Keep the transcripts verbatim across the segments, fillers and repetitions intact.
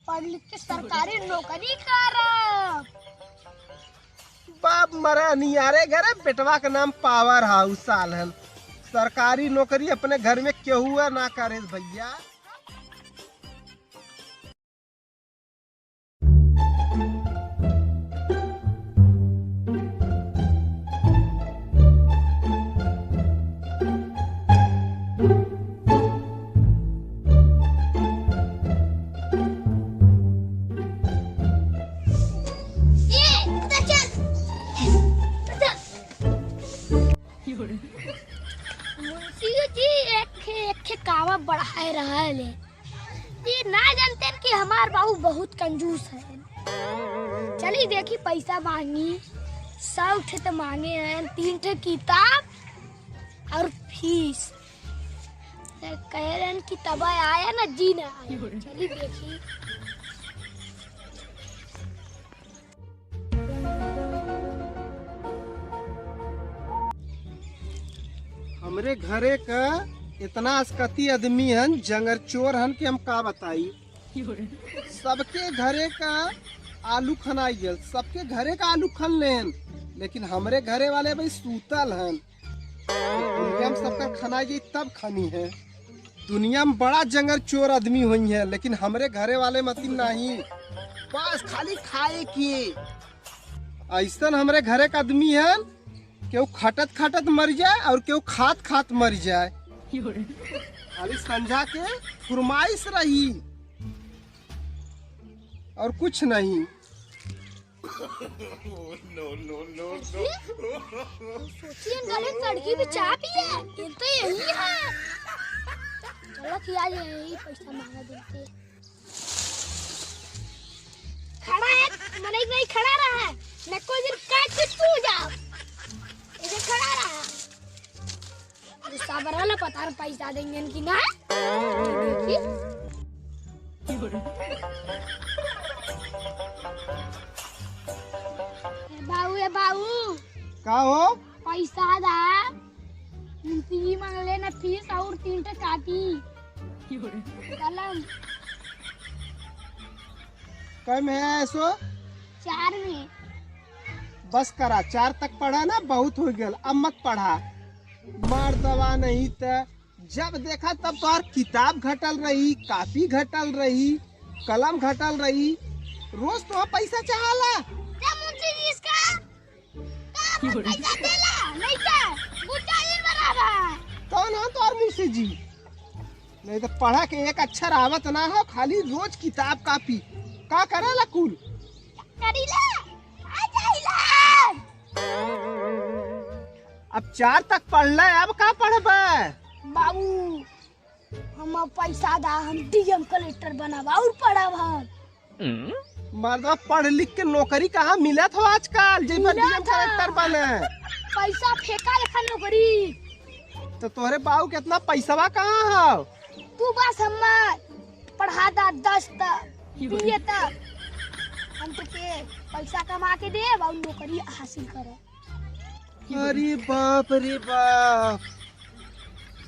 पढ़ लिख के सरकारी नौकरी करब। बाप मरा नियारे घरे, बेटवा के नाम पावर हाउस साल हन। सरकारी नौकरी अपने घर में केहू ना करे भैया। मुंशी जी एक ठे, एक ठे कहावत बढ़ाए रहल है। ये ना जानते कि हमार बाबू बहुत कंजूस है। चली देखी पैसा मांगी, सौ ठे तो मांगे हैं, तीन ठे किताब और फीस। कहे रहन कि तब आया ना जी ना आया। चली देखी। हमरे घरे का इतना असकती आदमी हन, जंगर चोर हन कि हम का बताई। सबके घरे का आलू खनाई गल, सबके घरे का आलू खन लेन, लेकिन हमरे घरे वाले भाई सूतल हन। दुनिया में सबका खनाई गई तब खनी है। दुनिया में बड़ा जंगर चोर आदमी होई है, लेकिन हमरे घरे वाले मती नहीं, बस खाली खाए के। ऐसन हमरे घरे का आदमी है, केहू खटत खटत मर जाए और केहू खात खात मर जाए। खाली संझा के फुरमाइश रही और कुछ नहीं। सोचिए, गले कड़की भी चाह पिए, ये तो यही है। चलो कि आज यही पैसा मांगा देते। खड़ा है, मनई नहीं खड़ा रहा है, न कोई दिन काट के तू जाओ, इधर खड़ा रहा। गुस्सा भरल, पता न पैसा देंगे कि ना। देखी। ए बाऊ, ए बाऊ। का हो? पैसा दा। मुंशी जी मांग लेना फीस और तीन ठे कापी। कलम। कै में है ऐसो? चार में। बस करा, चार तक पढ़ा ना, बहुत हो गल, अब मत पढ़ा। मर्दवा नहीं त जब देखा तब तोहार किताब घटल रही, कापी घटल रही, कलम घटल रही, रोज तो पैसा चाहाला। क्या मुंशी जी इसका? का पैसा देला? नहीं क्या? बुच्चा ही बराबर। कौन हो तोहार मुंशी जी? नहीं तो पढ़ा के एक अक्षर आवत ना हो, खाली रोज किताब कापी। का करेला कुल? करीला, आ जाइला। अब चार तक पढ़ले, अब का पढ़बे? बाबू, हम पैसा दा, हम डीएम कलेक्टर बनब और पढ़ब हम। मर्दवा, पढ़ लिख के नौकरी कहाँ मिलत हो आजकल, जे मिलत डीएम हो। कलेक्टर बने? पैसा फेंका लेखा नौकरी। तो तोहरे बाऊ के इतना पैसवा कहाँ हो? तू बस हमार पढ़ा दा दस तक, बीए तक। हम तो के पैसा कमा के देब और नौकरी हासिल करे। अरे बाप रे बाप।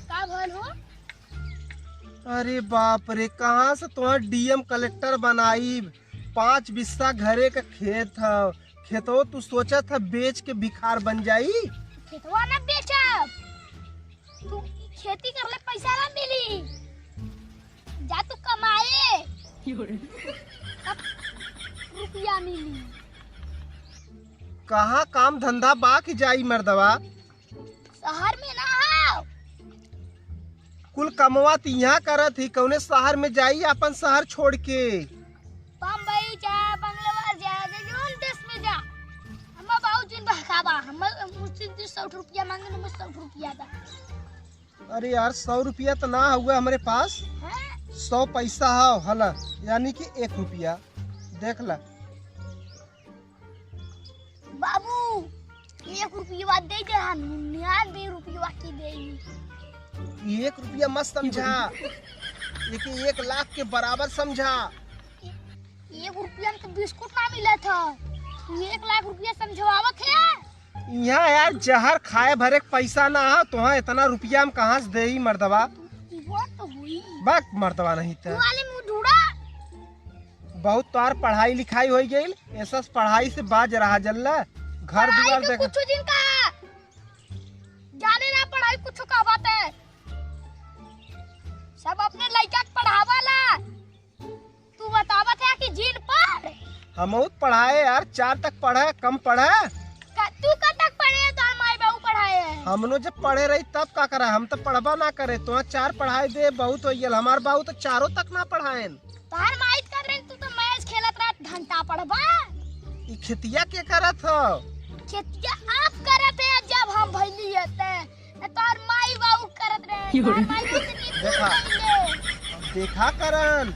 का भल हो? अरे बाप रे, कहाँ से तोहर डीएम कलेक्टर बनाई? पाँच बिस्सा घरे का खेत ह, खेतवा तू सोचत ह बेच के भिखार बन जाई? खेतवा ना बेचब, तू खेती कर ले, पैसा ना मिली, जा तू कमाए, तब रुपया मिली। कहाँ काम धंधा बा कि जाई मर्दवा? शहर में ना हो। कुल कमवा त इहाँ करत ही, कौने शहर में जाई अपन शहर छोड़ के? बम्बई जा, बंगलोर जा, जा, जौन देश में जा। हमार बाबूजी बहकावा, हमार मुंशी जी सौ रुपया मांगे, हमार सौ रुपया दा। अरे यार, सौ रुपया त ना हुआ हमरे पास। हैं? सौ पैसा हो हला, यानी कि एक रुपया। देख ला। बाबू, एक रुपया दे दे, हम निन्यानवे रुपया की दे। एक रुपया मत समझा, एक, एक लाख के बराबर समझा। एक रुपया में तो बिस्कुट ना मिला था, तू एक लाख रुपया समझवावत है। यहाँ यार जहर खाए भरे के पैसा ना हो, तोहाँ इतना रुपया हम कहाँ से देई मर्दवा? वो तो हुई। बक मर्दवा नहीं तू तो। वाले मुंह ढूंढा। बहुत तोहार पढ़ाई लिखाई होइ गइल, एसस पढ़ाई से बाज रहा जल्ला। घर पढ़ाई दुआर के देखा। कुछ दिन का जाने ना पढ़ाई कुछ का बात है, सब अपने लइका के पढ़ावाला। तू बतावत है कि जिन पढ़। हमहू त पढ़ाए यार, चार तक पढ़े, कम पढ़े। का, तू कब तक पढ़े है, तोहर माई बाबू पढ़ाए है? हमनो जब पढ़े रही तब का करा, हम त पढ़बा ना करे, तोहा चार पढ़ाए दे बहुत होइ गेल। हमार बाबू त चारो तक ना पढ़ाएन। तोहर माई त कहत रही तू त मैच खेलत रहत, घंटा पढ़बा। ई खेतिया के करत हो? खेतिया आप करत है, जब हम भइली है ते। ए, तोहर माई बाबू करत रहे, तोहर माई बाबू से नीक देखा, नहीं ले। देखा करन,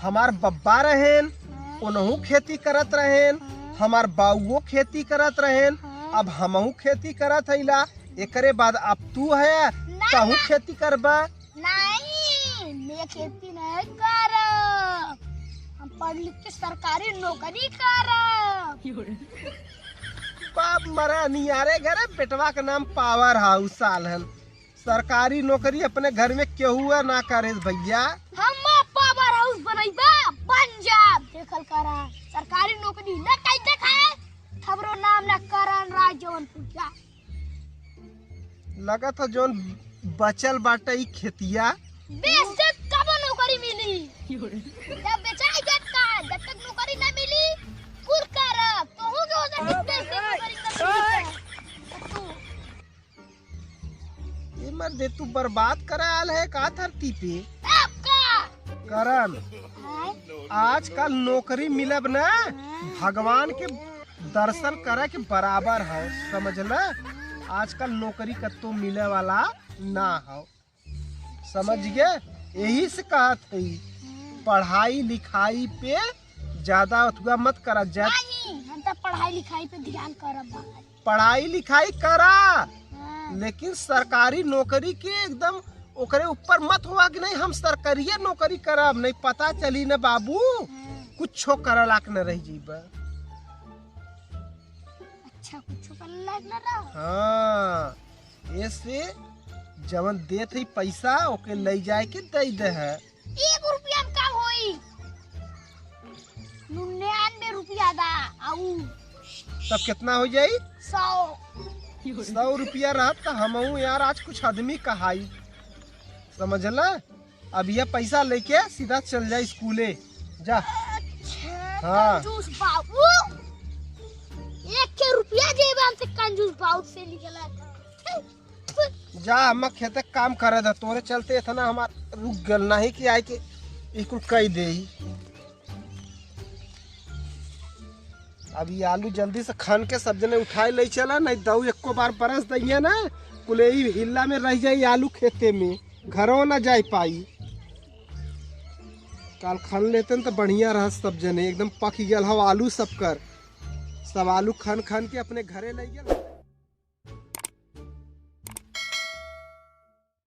हमार बब्बा रहेन, हाँ। उनहू खेती करत रहेन, हाँ। हमार बाऊओ खेती करत रहेन, हाँ। अब हमहू खेती करत हइला, एकरे बाद अब तू है, ना, तहू ना। खेती करबा। नहीं, मैं खेती नहीं करब, हम पढ़ लिख के सरकारी नौकरी करब। बाप मरा नियारे घरे, बेटवा के नाम पावर हाउस साल हन। सरकारी नौकरी अपने घर में केहू ना करे भइया। हम पावर हाउस बनइबा, बन जा, देखल करा। सरकारी नौकरी न कई देखाए, हमरो नाम न करन राय जौनपुर जा। लगत ह जौन बचल बाटे ई खेतिया। बेच दे तब नौकरी मिली। जब बेचाई जात का, जब तक नौकरी ना मिली, कुल करब। तोहू के हो सके बेच दे नौकरी ना मिली। तू ए मर्दे, तू बर्बाद करे आल है का धरती पे? आपका। करन, आय। आजकल नौकरी मिलब ना, हाँ। भगवान के दर्शन करे के बराबर है, समझ ल? आजकल नौकरी कत्तो मिले वाला ना हो, समझ गए? यही से कहत है, पढ़ाई लिखाई पे ज्यादा अथुआ मत करा जा। नहीं, हम तो पढ़ाई लिखाई पे ध्यान करब भाई। पढ़ाई लिखाई करा, हाँ। लेकिन सरकारी नौकरी के एकदम ओकरे ऊपर मत हुआ कि नहीं हम सरकारिये नौकरी करब, नहीं पता चली न बाबू, हाँ। कुछो करे लायक न रह जइबा। अच्छा, कुछो करे लायक न रह। हाँ, ऐसे जवन देत है पैसा ओके ले जाए के दे दे है। एक रुपया में का होई? निन्यानवे रुपया दा, आऊ। तब कितना हो जाई? सौ। सौ रुपया रहत त हमहू यार आज कुछ आदमी कहाई, समझला? अब ये पैसा लेके सीधा चल जाए स्कूले, जा। अच्छा, हाँ। कंजूस बाबू, एक के रुपया जेब हमसे कंजूस बाबू से निकला था। जा, हम खेते काम करे द, तोरे चलते इतना हमार रुक गल, नहीं कि आए के ई कुल कई दे। अब ये आलू जल्दी से खन के सब जने उठाए ले चला, नहीं दऊ एको बार बरस दइया ना, कुल यही हिल्ला में रह जाई आलू खेते में, घरों ना जाए पाई। काल खन लेते न तो बढ़िया रह सब जने, एकदम पक गल हो आलू सब कर, सब आलू खन खन के अपने घरे ले गल।